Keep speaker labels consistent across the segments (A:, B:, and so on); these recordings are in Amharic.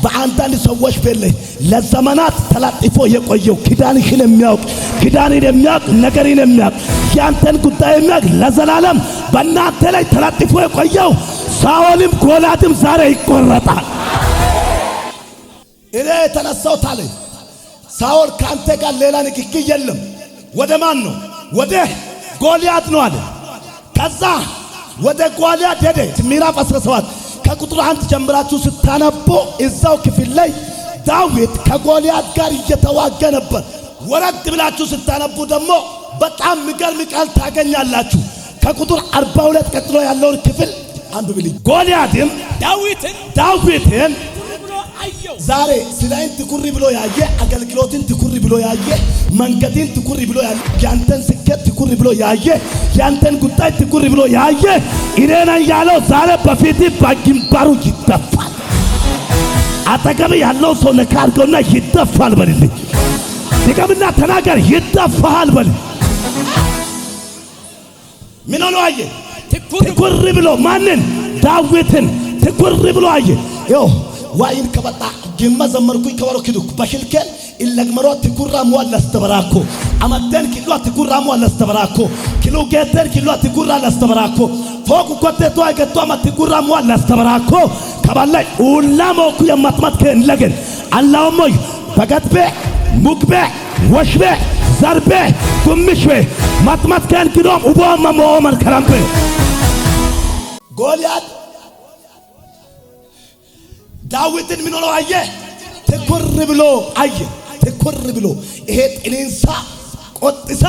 A: በአንዳንድ ሰዎች ቤት ላይ ለዘመናት ተላጥፎ የቆየው ኪዳንሽን የሚያውቅ፣ ኪዳንን የሚያውቅ፣ ነገርን የሚያውቅ፣ ያንተን ጉዳይ የሚያውቅ፣ ለዘላለም በእናንተ ላይ ተላጥፎ የቆየው ሳኦልም ጎልያድም ዛሬ ይቆረጣል። እኔ የተነሳሁት አለ ሳኦል ከአንተ ጋር ሌላ ንክኪ የለም። ወደ ማን ነው? ወደ ጎልያድ ነው አለ። ከዛ ወደ ጎልያድ ሄደ። ምዕራፍ 17 ከቁጥር 1 ጀምራችሁ ስታነቡ እዛው ክፍል ላይ ዳዊት ከጎልያድ ጋር እየተዋጋ ነበር። ወረድ ብላችሁ ስታነቡ ደግሞ በጣም የሚገርም ቃል ታገኛላችሁ። ከቁጥር 42 ቀጥሎ ያለውን ክፍል አንብብልኝ። ጎልያድም
B: ዳዊትን
A: ዳዊትን
B: ብሎ አየው።
A: ዛሬ ስራዬን ትኩር ብሎ ያየ፣ አገልግሎትን ትኩር ብሎ ያየ፣ መንገድን ትኩር ብሎ ያየ፣ ያንተን ስኬት ትኩር ብሎ ያየ፣ ያንተን ጉዳይ ትኩር ብሎ ያየ፣ እኔ ነኝ ያለው ዛሬ በፊት በግንባሩ ይደፋል። አጠገብ ያለው ሰው ነካ አድርገውና ይደፋል በልልኝ። ድገምና ተናገር፣ ይደፋል በል። ምን ሆኖ አየ?
B: ትኩር
A: ትኩር ብሎ ማንን? ዳዊትን ትኩር ብሎ አየ። ይኸው ዋይን ከበጣ ግመ ዘመርኩኝ ከበሮ ክዱክ በሽልከን ኢለግመሮ ትኩራ ሟ ለስተበራኮ አመደን ኪሏ ትኩራ ሟ ለስተበራኮ ኪሉ ጌተን ኪሏ ትኩራ ለስተበራኮ ፎቅ ኮቴቶ አይገቷ ትኩራ ሟ ለስተበራኮ ከባላይ ኡላሞኩ የማትማት ከእንለገን አላውሞይ በገጥቤ ሙግቤ ወሽቤ ዘርቤ ጉምሽቤ ማትማት ከን ክዶም ኡቦማ ሞመን ከረምቤ። ጎልያድ ዳዊትን ምን ሆኖ አየ? ትኩር ብሎ አየ። ትኩር ብሎ ይሄ ጥሊንሳ ቆጥሳ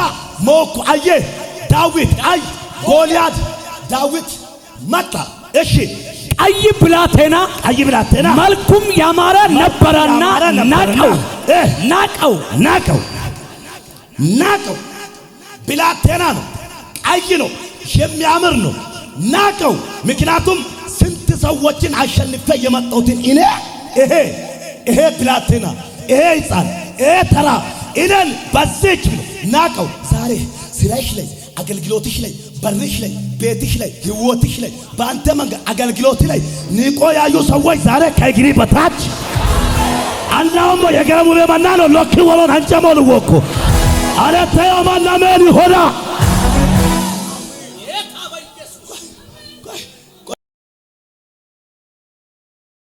A: ሞኩ አየ። ዳዊት አይ ጎልያድ ዳዊት መጣ። እሺ።
B: ቀይ ብላቴና
A: ቀይ ብላቴና
B: መልኩም ያማረ ነበረና
A: ያማረ ነበረና
B: ናቀው ናቀው።
A: ናቀው ናቀው። ብላቴና ነው፣ ቀይ ነው፣ የሚያምር ነው። ናቀው። ምክንያቱም ስንት ሰዎችን አሸንፌ የመጣሁትን እኔ ይሄ ብላቴና፣ ይሄ ሕፃን፣ ይሄ ተራ እኔን በዚች ብሎ ናቀው። ዛሬ ስራሽ ላይ፣ አገልግሎትሽ ላይ፣ በርሽ ላይ፣ ቤትሽ ላይ፣ ህይወትሽ ላይ፣ በአንተ መንገድ አገልግሎት ላይ ንቆ ያዩ ሰዎች ዛሬ ከእግሪ በታች አላውሞ የገረሙ መና ነው ሎኪ ወሎን አንጨሞል ወኮ አለተዮ ማናመን ይሆና።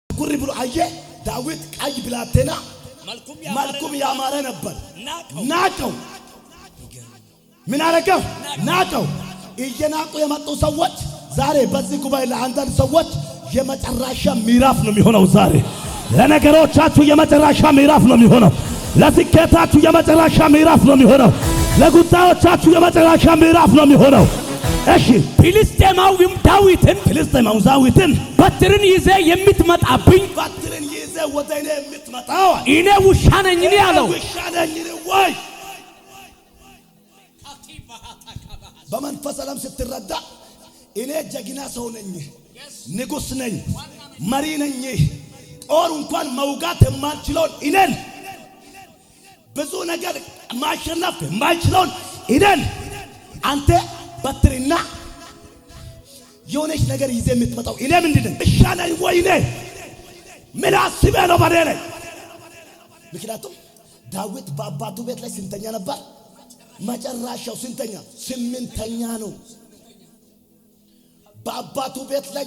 A: ትኩር ብሎ አየ። ዳዊት ቀይ ብላቴና መልኩም ያማረ ነበር። ናቀው። ምን አረገው? ናቀው። እየናቁ የመጡ ሰዎች ዛሬ በዚህ ጉባኤ ለአንዳንድ ሰዎች የመጨረሻ ምዕራፍ ነው የሚሆነው። ዛሬ ለነገሮቻችሁ የመጨረሻ ምዕራፍ ነው የሚሆነው። ለስኬታችሁ የመጨረሻ ምዕራፍ ነው የሚሆነው። ለጉዳዮቻችሁ የመጨረሻ ምዕራፍ ነው የሚሆነው። እሺ።
B: ፊልስጤማዊም ዳዊትን
A: ፍልስጤማዊ ዳዊትን
B: በትርን ይዘህ የምትመጣብኝ
A: በትርን ይዘህ ወደ እኔ የምትመጣው
B: እኔ ውሻ ነኝን አለው።
A: ውሻ ነኝ ወይ? በመንፈስ ዓለም ስትረዳ እኔ ጀግና ሰው ነኝ፣ ንጉስ ነኝ፣ መሪ ነኝ። ጦር እንኳን መውጋት የማልችለውን እኔን፣ ብዙ ነገር ማሸነፍ የማልችለውን እኔን አንተ በትርና የሆነች ነገር ይዘህ የምትመጣው እኔ ምንድን ነኝ? ውሻ ነኝ ወይ? እኔ ምን አስበህ ነው በኔ ላይ? ምክንያቱም ዳዊት በአባቱ ቤት ላይ ስንተኛ ነበር? መጨረሻው ስንተኛ? ስምንተኛ ነው። በአባቱ ቤት ላይ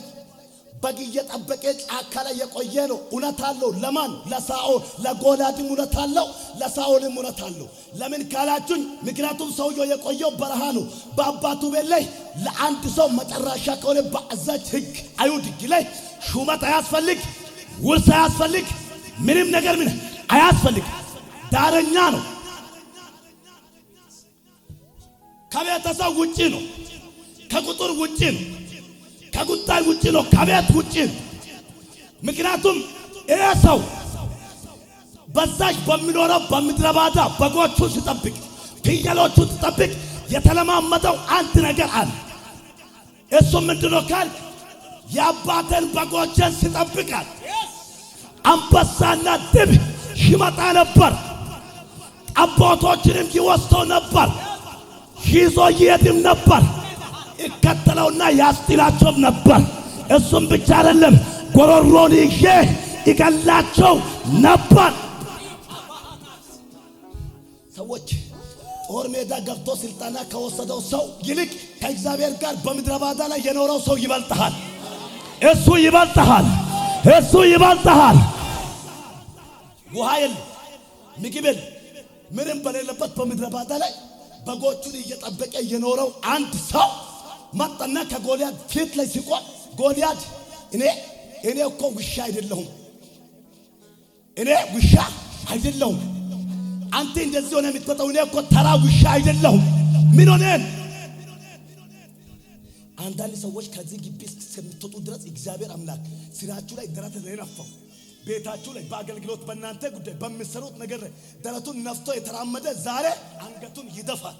A: በግ እየጠበቀ ጫካ ላይ የቆየ ነው። እውነት አለው። ለማን? ለሳኦል። ለጎልያድም እውነት አለው፣ ለሳኦልም እውነት አለው። ለምን ካላችሁኝ፣ ምክንያቱም ሰውየው የቆየው በረሃ ነው። በአባቱ ቤት ላይ ለአንድ ሰው መጨረሻ ከሆነ በዛች ሕግ አይሁድ ሕግ ላይ ሹመት አያስፈልግ፣ ውርስ አያስፈልግ፣ ምንም ነገር ምን አያስፈልግ። ዳረኛ ነው። ከቤተሰብ ውጪ ነው። ከቁጥር ውጪ ነው። ከጉዳይ ውጪ ነው። ከቤት ውጪ ነው። ምክንያቱም ይሄ ሰው በዛች በሚኖረው በምድረ በዳ በጎቹ ሲጠብቅ፣ ፍየሎቹ ሲጠብቅ የተለማመደው አንድ ነገር አለ። እሱ ምንድነው ካልክ የአባቴን በጎችን ሲጠብቃል አንበሳና ድብ ይመጣ ነበር፣ ጠቦቶችንም ይወስደው ነበር፣ ይዞ ይሄድም ነበር፣ ይከተለውና ያስጥላቸውም ነበር። እሱም ብቻ አይደለም፣ ጎሮሮን ይዤ ይገላቸው ነበር። ሰዎች ጦር ሜዳ ገብቶ ስልጠና ከወሰደው ሰው ይልቅ ከእግዚአብሔር ጋር በምድረ በዳ ላይ የኖረው ሰው ይበልጥሃል። እሱ ይበልጥሃል። እሱ ይበልጥሃል። ውሃ የለም፣ ምግብ የለም፣ ምንም በሌለበት በምድረ በዳ ላይ በጎቹን እየጠበቀ የኖረው አንድ ሰው መጣና ከጎልያድ ፊት ላይ ሲቆም ጎልያድ እኔ እኮ ውሻ አይደለሁም፣ እኔ ውሻ አይደለሁም። አንተ እንደዚህ ሆነ የምትመጣው እኔ እኮ ተራ ውሻ አይደለሁም። ምን ሆነን? አንዳንድ ሰዎች ከዚህ ግቢ እስከምትወጡ ድረስ እግዚአብሔር አምላክ ስራችሁ ላይ ደረት የነፋው፣ ቤታችሁ ላይ፣ በአገልግሎት፣ በእናንተ ጉዳይ በሚሰሩት ነገር ላይ ደረቱን ነፍቶ የተራመደ ዛሬ አንገቱን ይደፋል።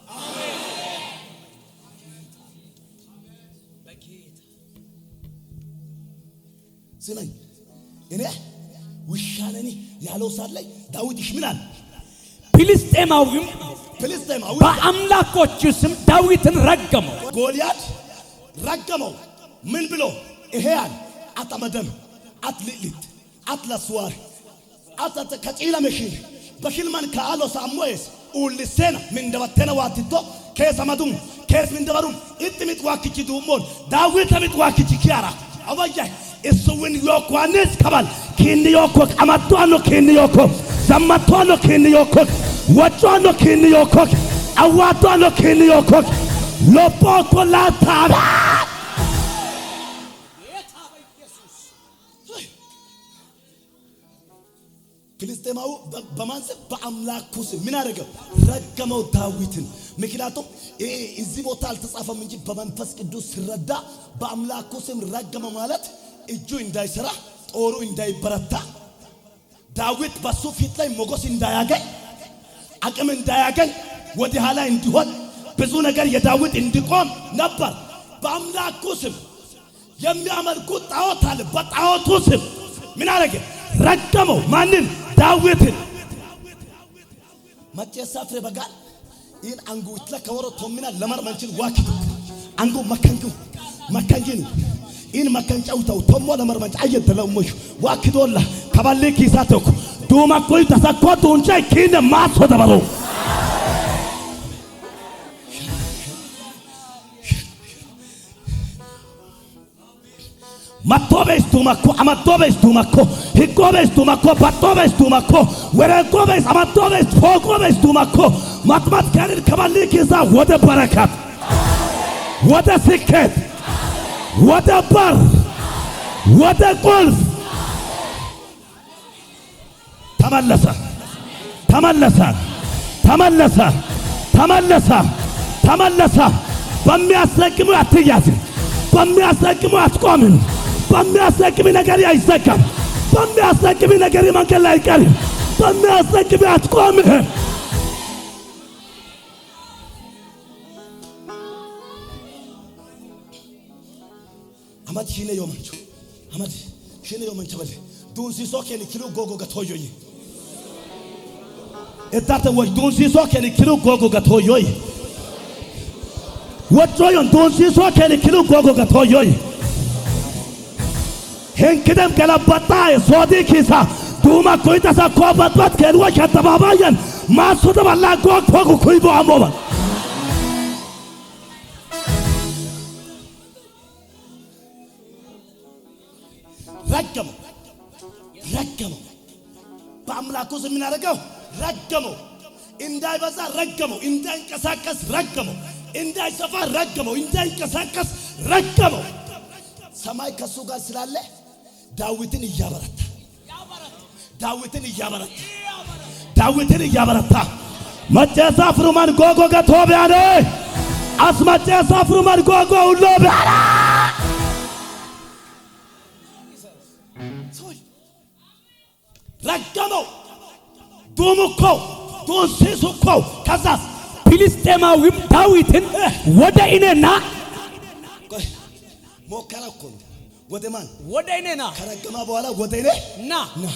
A: ስመኝ፣ እኔ ውሻ ነኝ ያለው ሰዓት ላይ ዳዊት ምን አለ?
B: ፊልስጤማዊም
A: ፍልስጤማዊ
B: በአምላኮቹ ስም ዳዊትን ረገመው።
A: ጎልያድ ረገመው። ምን ብሎ? ይሄ ያል አጠመደም አትልሊት አትለስዋር አታት ከጪላ መሽን በሽልማን ከአሎ ሳሞኤስ ኡልሴና ምንደበተነ ዋትቶ ኬሰመዱም ኬስ ምንደበሩም ኢጥሚጥ ዋክቺ ዱሞን ዳዊት ሚጥ ዋክቺ ኪያራ አወያ እሱውን ዮኳንስ ከባል ኪን ዮኮ ቀመቷኖ ኪን ዮኮ ዘመቷኖ ኪን ዮኮ ወጯኖ ኪን ዮኮ አዋቷኖ ኪን ዮኮ ሎፖኮ ላታባ። ፍልስጤማዊ በማን ስም? በአምላኩ ስም ምን አደረገው? ረገመው ዳዊትን። ምክንያቱም እዚህ ቦታ አልተጻፈም እንጂ በመንፈስ ቅዱስ ሲረዳ በአምላኩ ስም ረገመው ማለት እጁ እንዳይሰራ፣ ጦሩ እንዳይበረታ፣ ዳዊት በሱ ፊት ላይ ሞገስ እንዳያገኝ፣ አቅም እንዳያገኝ፣ ወደ ኋላ እንዲሆን፣ ብዙ ነገር የዳዊት እንዲቆም ነበር። በአምላኩ ስም የሚያመልኩት ጣዖት አለ። በጣዖቱ ስም ምን አደረገ? ረገመው። ማንን? ዳዊትን። መጨሳ ፍሬ በጋል ይህን አንጉ ይትለ ከወሮ ቶሚና ለመር መንችል ዋኪቱ አንጉ መከንጉ መከንጊኑ ኢን መከንጫውተው ቶሞ ለመር መንች አየደለሞሽ ዋኪዶላ ከባሌ ኪሳተኩ ዱማ ኮይ ተሰኮ ቱንቻ ኪነ ማሶ ደበሮ። መጥቶ ዱማኮ አመቶ ቤስ ዱማኮ ሂጎ ቤስ ዱማኮ ባጦ ቤስ ዱማኮ ወረጎ ቤስ አመቶ ቤስ ፎቆ ቤስ ዱማኮ ማጥማት ከርን ከባሌ ኪሳ ወደ በረከት፣ ወደ ስኬት፣ ወደ በር፣ ወደ ቁልፍ ተመለሰ፣ ተመለሰ፣ ተመለሰ፣ ተመለሰ፣ ተመለሰ። በሚያስረግሙ አትያዝም። በሚያስረግሙ አትቆምም። በሚያስረግም ነገር አይዘጋም። በሚያስረግም ነገር መንገድ ላይ አይቀርም። በሚያስረግም አትቆምም። አመት ሽነ ዮመንቹ አመት ሽነ ዮመንቹ በል ዱንሲሶ ኬን ኪሉ ጎጎ ገቶዮይ እዳተ ወይ ዱንሲሶ ኬን ኪሉ ጎጎ ገቶዮይ ወጮዮን ዱንሲሶ ኬን ኪሉ ጎጎ ገቶዮይ ሄንክደም ገለበጣ ሶዲ ኪሳ ዱማ ኮይተሳ ኮበጥበት ኬንወሽ አደባባየን ማሱ ተበላ ጎግ ፎጉ ኩይቦ አሞበል ረገመው፣ ረገመው። በአምላኩ ስም ምን አደረገው? ረገመው። እንዳይበዛ ረገመው። እንዳይንቀሳቀስ ረገመው። እንዳይሰፋ ረገመው። እንዳይንቀሳቀስ ረገመው። ሰማይ ከሱ ጋር ስላለ ዳዊትን እያበረታ፣ ዳዊትን እያበረታ፣ ዳዊትን እያበረታ መጨሳ ፍሩማን ጎጎ ገቶቢያኔ አስመጨሳ ፍሩማን ጎጎ ሁሎ ቢያና ረገመው። ዱሙኮ ዱንሲሱኮ ከዛስ
B: ፊልስጤማዊም ዳዊትን ወደ እኔ ና።
A: ቆይ፣ ሞከረ እኮ ነው። ወደ ማን?
B: ወደ እኔ ና።
A: ከረገማ በኋላ ወደ እኔ
B: ና።
A: ና።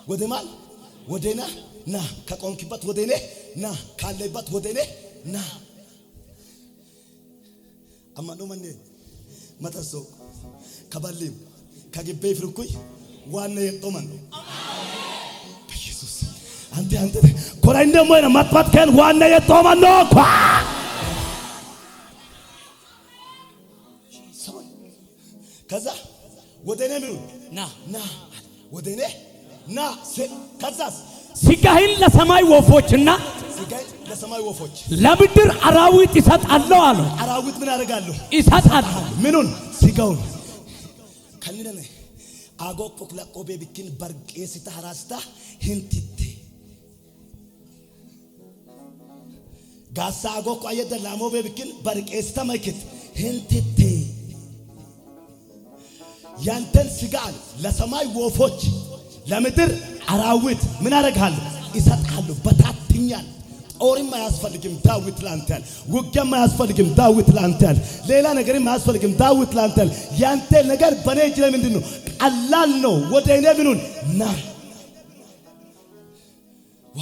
A: ወደ ማን? ወደ እኔ ና። ከቆምክበት ወደ እኔ ና። ካለበት ወደ እኔ ና። አማኖ መኔ መተሶ ከባሊም ከግቤ ፍርኩይ ዋና የጦመን ነው። ኢየሱስ አንተ አንተ ኮራይ እንደሞ ነው ማጥፋት ከን ዋና የጦመን ነው። ከዛ ወደ እኔ ምኑ
B: ና
A: ና ወደ እኔ ና። ከዛስ
B: ሥጋህን ለሰማይ ወፎችና
A: ስጋዬን ለሰማይ ወፎች
B: ለምድር አራዊት እሰጣለሁ አለው።
A: አራዊት ምን አደርጋለሁ?
B: እሰጣለሁ።
A: ምኑን? ስጋውን። ከኒነ አጎቆክ ለቆቤ ቢኪን በርቄስታ ሀራስታ ሂንቲቴ ጋሳ አጎቆ አየደ ላሞቤ ቢኪን በርቄስታ መይክት ሂንቲቴ። ያንተን ስጋ አለ ለሰማይ ወፎች ለምድር አራዊት ምን አደርግሃለሁ? እሰጥሃለሁ። በታትኛል። ጦርም አያስፈልግም ዳዊት ላንተ ያለ፣ ውጊያም አያስፈልግም ዳዊት ላንተ ያለ፣ ሌላ ነገርም አያስፈልግም ዳዊት ላንተ ያለ። ያንተ ነገር በኔ እጅ ላይ ምንድን ነው? ቀላል ነው። ወደ እኔ ምኑን ና። ዋ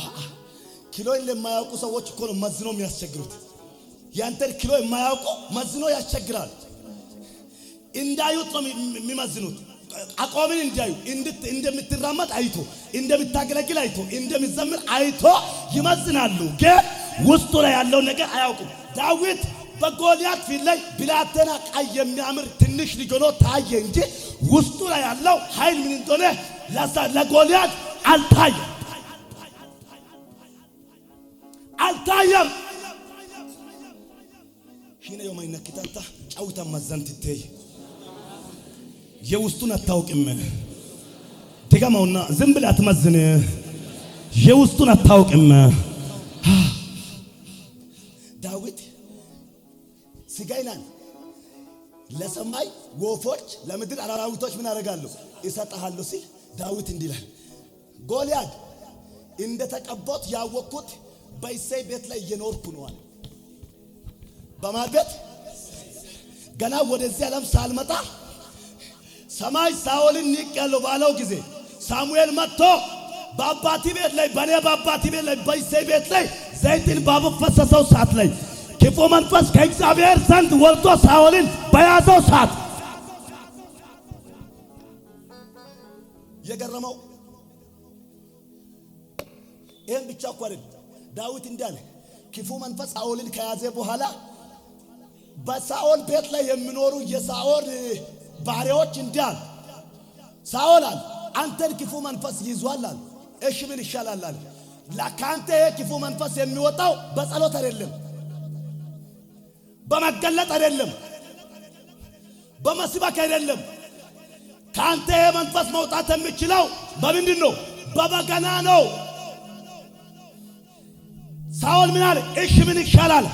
A: ኪሎን ለማያውቁ ሰዎች እኮ ነው መዝኖ የሚያስቸግሩት። ያንተን ኪሎ የማያውቁ መዝኖ ያስቸግራል። እንዳዩት ነው የሚመዝኑት። አቋምን እንዲያዩ፣ እንደምትራመድ አይቶ፣ እንደምታገለግል አይቶ፣ እንደሚዘምር አይቶ ይመዝናሉ። ግን ውስጡ ላይ ያለውን ነገር አያውቁም። ዳዊት በጎልያድ ፊት ላይ ብላቴና ቀይ የሚያምር ትንሽ ልጅ ሆኖ ታየ እንጂ ውስጡ ላይ ያለው ኃይል ምን እንደሆነ ለጎልያድ አልታየም፣ አልታየም። ሺነ የማይነክታታ ጫውታ መዘንትቴ የውስጡን አታውቅም። ድገመውና ዝም ብለህ አትመዝን። የውስጡን አታውቅም። ዳዊት ስጋዬን ለሰማይ ወፎች ለምድር አራዊቶች ምን አደርጋለሁ? እሰጥሃለሁ ሲል ዳዊት እንዲህ ይላል፣ ጎልያድ እንደተቀባሁት ያወቅኩት በእሴይ ቤት ላይ እየኖርኩ ነው አለ። በማን ቤት? ገና ወደዚህ ዓለም ሳልመጣ ሰማይ ሳኦልን ንቄአለሁ ባለው ጊዜ ሳሙኤል መጥቶ በአባቴ ቤት ላይ፣ በኔ በአባቴ ቤት ላይ፣ በእሴይ ቤት ላይ ዘይትን ባፈሰሰው ሰዓት ላይ፣ ክፉ መንፈስ ከእግዚአብሔር ዘንድ ወርዶ ሳኦልን በያዘው ሰዓት የገረመው ይህን ብቻ እኮ አይደለም። ዳዊት እንዲህ አለ፣ ክፉ መንፈስ ሳኦልን ከያዘ በኋላ በሳኦል ቤት ላይ የሚኖሩ የሳኦል ባሪያዎች እንዲህ አሉ፣ ሳኦል አለ አንተን ክፉ መንፈስ ይዟል አለ። እሺ ምን ይሻላል አለ። ከአንተ ይሄ ክፉ መንፈስ የሚወጣው በጸሎት አይደለም፣ በመገለጥ አይደለም፣ በመስበክ አይደለም። ከአንተ ይሄ መንፈስ መውጣት የሚችለው በምንድን ነው? በበገና ነው። ሳኦል ምን አለ? እሺ ምን ይሻላል?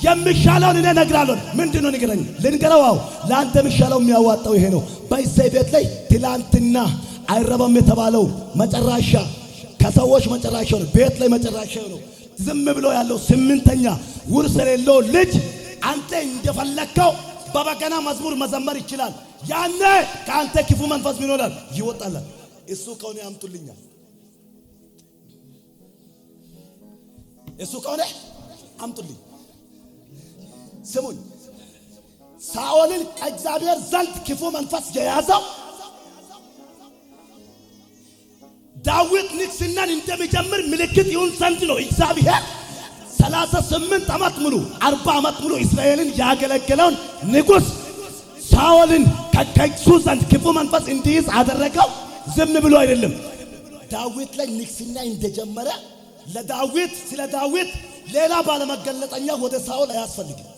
A: የሚሻለውን እኔ እነግርሃለሁ። ምንድን ነው ንገረኝ። ልንገረው? አዎ፣ ለአንተ የሚሻለው የሚያዋጣው ይሄ ነው። በእሴይ ቤት ላይ ትላንትና አይረባም የተባለው መጨረሻ ከሰዎች መጨረሻ ነው። ቤት ላይ መጨረሻ ነው። ዝም ብሎ ያለው ስምንተኛ ውርስ የሌለው ልጅ አንተ እንደፈለከው በበገና መዝሙር መዘመር ይችላል። ያኔ ከአንተ ክፉ መንፈስ ምን ይሆናል? ይወጣል። እሱ ከሆነ ያምጡልኛል። እሱ ከሆነ አምጡልኝ። ስሙኝ፣ ሳኦልን ከእግዚአብሔር ዘንድ ክፉ መንፈስ የያዘው ዳዊት ንግስናን እንደሚጀምር ምልክት ይሁን ዘንድ ነው። እግዚአብሔር 38 ዓመት ሙሉ፣ 40 ዓመት ሙሉ እስራኤልን ያገለገለውን ንጉሥ ሳኦልን ከእሱ ዘንድ ክፉ መንፈስ እንዲይዝ አደረገው። ዝም ብሎ አይደለም። ዳዊት ላይ ንግስና እንደጀመረ ለዳዊት ስለ ዳዊት ሌላ ባለመገለጠኛ ወደ ሳኦል አያስፈልግም።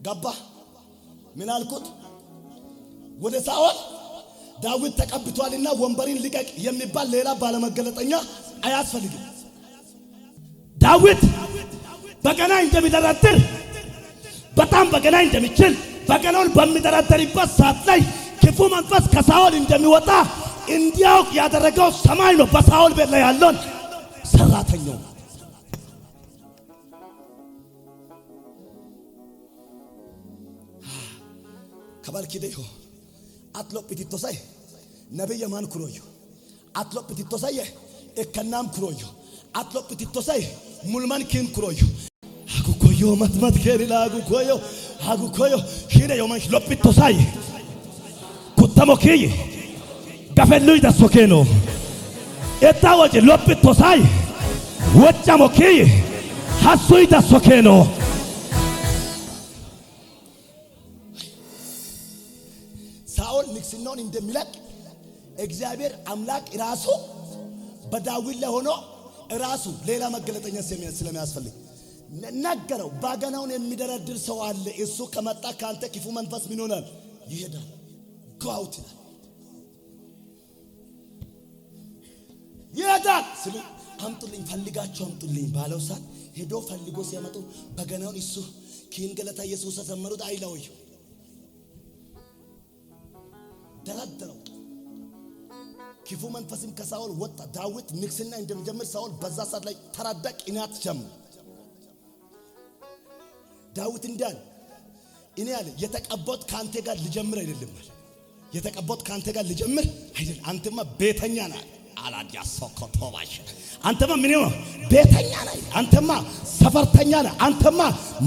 A: ገባ? ምን አልኩት? ወደ ሳኦል ዳዊት ተቀብቷልና ወንበሪን ልቀቅ የሚባል ሌላ ባለመገለጠኛ አያስፈልግም። ዳዊት በገና እንደሚደረድር፣ በጣም በገና እንደሚችል፣ በገናውን በሚደረደርበት ሰዓት ላይ ክፉ መንፈስ ከሳኦል እንደሚወጣ እንዲያውቅ ያደረገው ሰማይ ነው። በሳኦል ቤት ላይ ያለውን ሰራተኛው ከባልኪደዮ አትሎጵቲቶሳይ ነብየ ማን ኩሮዮ አትሎጵቲቶሳይ እከናም ኩሮዮ አትሎጵቲቶሳይ ሙልማን ኪን ኩሮዮ አጉኮዮ መትመት ከሪላ አጉኮዮ አጉኮዮ ሺነ ዮማን ሎጵቶሳይ ኩታ ሞተሞኪይ ገፈሉይ ደሶኬኖ እታ ወጭ ሎጵቶሳይ ወጫሞኪይ ሀሱይ ደሶኬኖ። ሳኦል ንግስናውን እንደሚለቅ እግዚአብሔር አምላክ ራሱ በዳዊት ላይ ሆኖ ራሱ ሌላ መገለጠኛ ስለሚያስፈልግ ነገረው። በገናውን የሚደረድር ሰው አለ። እሱ ከመጣ ከአንተ ክፉ መንፈስ ምን ይሆናል? ይሄዳል። Go out ይላል። ይሄዳል ስሉ አምጡልኝ፣ ፈልጋችሁ አምጡልኝ ባለው ሰዓት ሄዶ ፈልጎ ሲያመጡ በገናውን እሱ ኪን ገለታ ኢየሱስ ዘመሩት አይለውዩ ደረደረው። ክፉ መንፈስም ከሳኦል ወጣ። ዳዊት ንግስና እንደሚጀምር ሳኦል በዛ ሰዓት ላይ ተረዳ፣ ቅናት ጀመረ። ዳዊት እንዲህ አለ፣ እኔ አለ የተቀባሁት ከአንተ ጋር ልጀምር አይደለም አለ። የተቀባሁት ከአንተ ጋር ልጀምር አይደለም፣ አንተማ ቤተኛ ነህ አላዲያ ሶኮቶባሽ፣ አንተማ ምን ነው ቤተኛ ነህ፣ አንተማ ሰፈርተኛ ነህ፣ አንተማ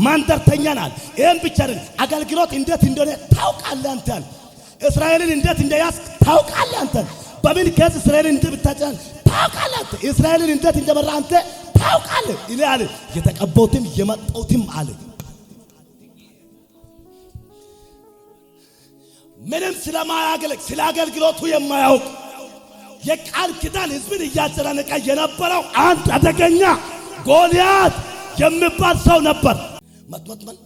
A: ማንደርተኛ ነህ። ይሄን ብቻ አይደለም፣ አገልግሎት እንዴት እንደሆነ ታውቃለህ አንተ አለ። እስራኤልን እንዴት እንደያዝክ ታውቃለህ አንተ። በምን case እስራኤልን እንደብታጫን ታውቃለህ አንተ። እስራኤልን እንዴት እንደመራ አንተ ታውቃለህ። እኔ አለ የተቀባሁትም የመጣሁትም አለ ምንም ስለማያገለግ ስለ አገልግሎቱ የማያውቅ የቃል ኪዳን ሕዝብን እያጨናነቀ የነበረው አንድ አደገኛ ጎልያድ የሚባል ሰው ነበር። መጥመጥመን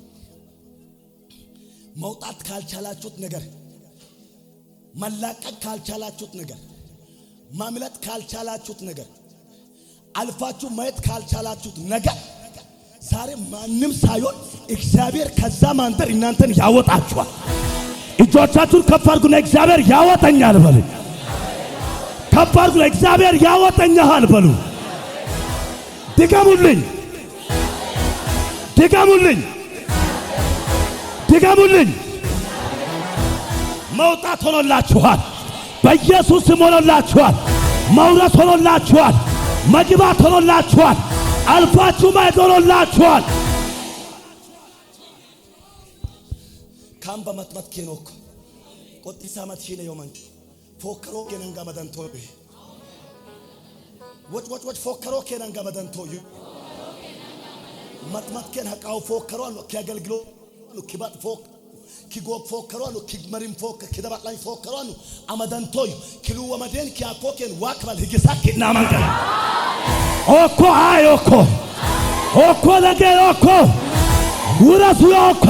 A: መውጣት ካልቻላችሁት ነገር፣ መላቀቅ ካልቻላችሁት ነገር፣ ማምለጥ ካልቻላችሁት ነገር፣ አልፋችሁ ማየት ካልቻላችሁት ነገር ዛሬ ማንም ሳይሆን እግዚአብሔር ከዛ ማንደር እናንተን ያወጣችኋል። እጆቻችሁን ከፍ አድርጉና እግዚአብሔር ያወጣኛል በሉ። ከፍ አድርጉና እግዚአብሔር ያወጣኛል በሉ። ድገሙልኝ፣ ድገሙልኝ፣ ድገሙልኝ። መውጣት ሆኖላችኋል። በኢየሱስ ስም ሆኖላችኋል። መውረስ ሆኖላችኋል። መግባት ሆኖላችኋል። አልፋችሁ ማየት ሆኖላችኋል። ካም በመጥመት ኬኖክ ቆጢሳ መትሺነ ዮመን ፎከሮ ኬነንጋ መደንቶ ወጭ ወጭ ወጭ ፎከሮ ኬነንጋ መደንቶ መጥመት ኬን ሀቃው ፎከሮ አሉ ኪአገልግሎ አሉ ኪባጥ ፎክ ኪጎክ ፎከሮ አሉ ኪመሪም ፎክ ኪደባላኝ ፎከሮ አሉ አመደንቶይ ኪሉ ወመደን ኪያኮ ኬን ዋክባል ሂግሳ ኪናማንቀ ኦኮ አይ ኦኮ ኦኮ ለገ ኦኮ ውረሱ ኦኮ።